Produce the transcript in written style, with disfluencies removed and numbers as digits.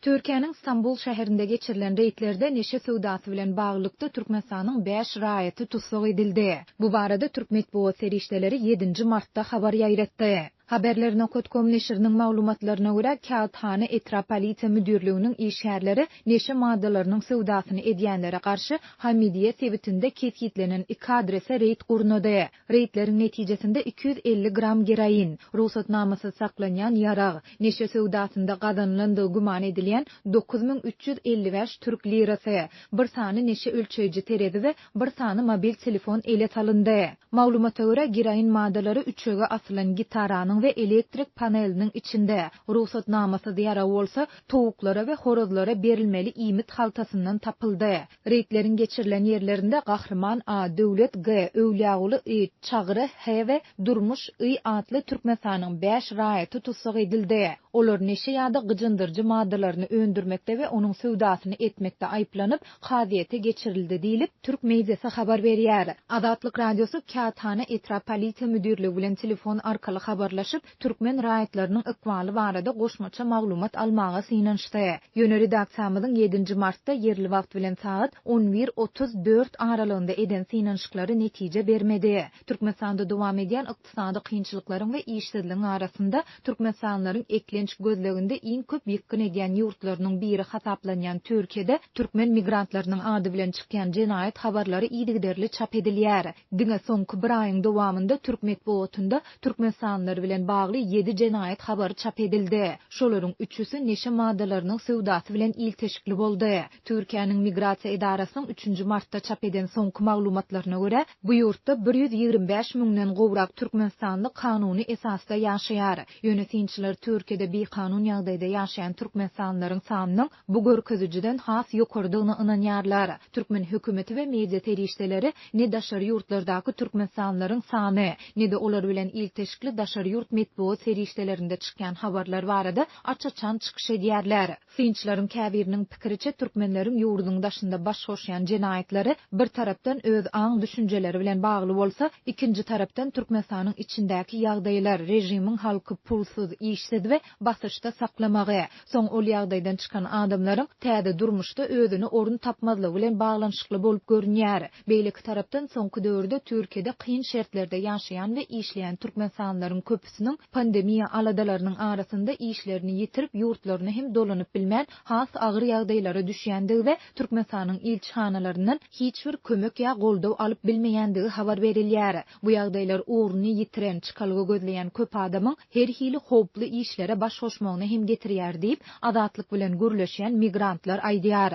Türkiýäniň Stambul şäherinde geçirilen reýdlerde neşe söwdasy bilen baglylykda Türkmenistanyň bäş raýaty tussag edildi. Bu barada türk metbugat serişdeleri ýedinji martda habar ýaýratdy. Haberler nokat kom neşiriniň maglumatlaryna görä, Kağıthana etrap polisiýa müdirliginiň işgärleri neşe maddalarynyň söwdasyny edýänlere garşy Hamidiýe sebitinde kesgitlenen iki adrese reýd gurnady. Reýdleriň netijesinde 250 gram geroin, rugsatnamasyz saklanýan ýarag, neşe söwdasynda gazanylandygy güman edilýän 9355 türk lirasy, bir sany neşe ölçeýji terezi we bir sany mobil telefon ele salyndy. Maglumata görä, geroin maddalary üçege asylan gitaranyň we elektrik paneliniň içinde, rugsatnamasyz ýarag bolsa towuklara we horazlara berilmeli iýmit haltasyndan tapyldy. Reýdleriň geçirilen ýerlerinde Gahryman A, Döwlet G, Öwlýaguly I, Çagry H we Durmuş I atly Türkmenistanyň bäş raýaty tussag edildi. Olar neşe ýa-da gyjyndyryjy maddalaryny öndürmekde we onuň söwdasyny etmekde aýyplanyp, kazyýete geçirildi diýlip, türk mediasy habar berýär. Azatlyk Radiosy Kâthana etrap polisiýa müdirligi bilen telefon arkaly habarlaşyp, türkmen raýatlarynyň ykbaly barada goşmaça maglumat almaga synanyşdy. Ýöne redaksiýamyzyň ýedinji martda ýerli wagt bilen sagat on bir 34 aralygynda eden synanyşyklary netije bermedi. Türkmenistanda dowam edýän ykdysady kynçylyklaryň we işsizligiň arasynda türkmenistanlylaryň eklenç gözleginde iň köp ýykgyn edýän ýurtlarynyň biri hasaplanýan Türkiýede türkmen migrantlarynyň ady bilen çykýan jenaýat habarlary yzygiderli çap edilýär. Diňe soňky bir aýyň dowamynda türk metbugatynda türkmenistanlylar bilen bagly ýedi jenaýat habary çap edildi. Şolaryň üçüsi neşe maddalarynyň söwdasy bilen ilteşikli boldy. Türkiýäniň Migrasiýa edarasynyň üçünji martda çap eden soňky maglumatlaryna görä, bu ýurtda 125 müňden gowrak türkmenistanly kanuny esasda ýaşaýar. Ýöne synçylar Türkiýede bikanun ýagdaýda ýaşaýan türkmenistanlylaryň sanynyň bu görkezijiden has ýokarydygyna ynanýarlar. Türkmen hökümeti we media serişdeleri ne daşary ýurtlardaky türkmenistanlylaryň sany, ne-de olar bilen ilteşikli daşary ýurt metbugat serişdelerinde çykýan habarlar barada aç-açan çykyş edýärler. Synçylaryň käbiriniň pikiriçe, türkmenleriň ýurduň daşynda baş goşýan jenaýatlary bir tarapdan öz aň-düşünjeleri bilen bagly bolsa, ikinji tarapdan Türkmenistanyň içindäki ýagdaýlar, režimiň halky pulsuz, işsiz we basyşda saklamagy, soň ol ýagdaýdan çykan adamlaryň täze durmuşda özüne orun tapmazlygy bilen baglanyşykly bolup görünýär. Beýleki tarapdan, soňky döwürde Türkiýede kyn şertlerde ýaşaýan we işleýän türkmenistanlylaryň köpüsiniň pandemiýa aladalarynyň arasynda işlerini ýitirip ýurtlaryna hem dolanyp bilmän has agyr ýagdaýlara düşýändigi we Türkmenistanyň ilçihanalaryndan hiç bir kömek ýa goldaw alyp bilmeýändigi habar berilýär. Bu ýagdaýlar ugruny ýitiren, çykalga gözleýän köp adamyň her hili howply işlere baş goşmagyna hem getirýär diýip, Azatlyk bilen gürleşýän migrantlar aýdýar.